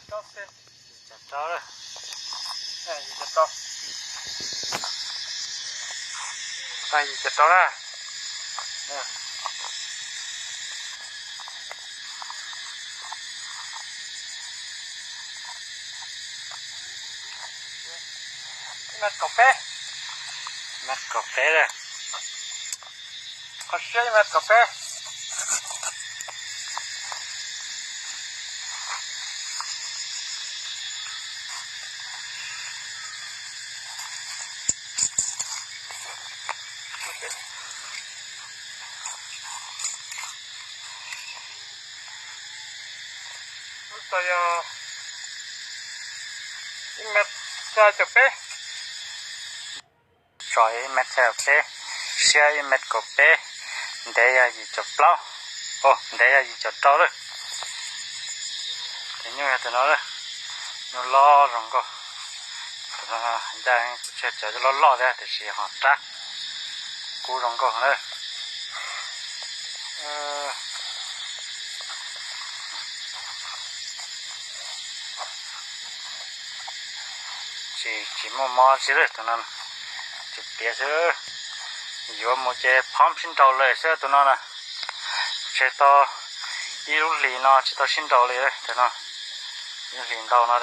Cov rau, yim cov rau, yim cov rau na. Ib mev kaum peb, ib mev kaum peb lawm. Qhov siab ib mev kaum peb. Ub, tau yog ib mev xya caum peb. Tso ib mev xya caum peb, siab ib mev kaum peb, ntev yog yim caum plaub, ntev yog yim caum rau lawm. Tus nyuj yog tus no, nyuj loj zoo nkauj. Tus no ncaj, kuv tsis cov loj loj thiab tiam sis ho rab kub zoo nkauj na. Tsis, tsis muaj mob tsi li tus no, tsis piav xwb. Yuav mus ces phob sib nraus lawm xwb tus no na. Tseg tau ib lub hlis no tsis tau sib nraus li tus no, ib lub hlis ntau no.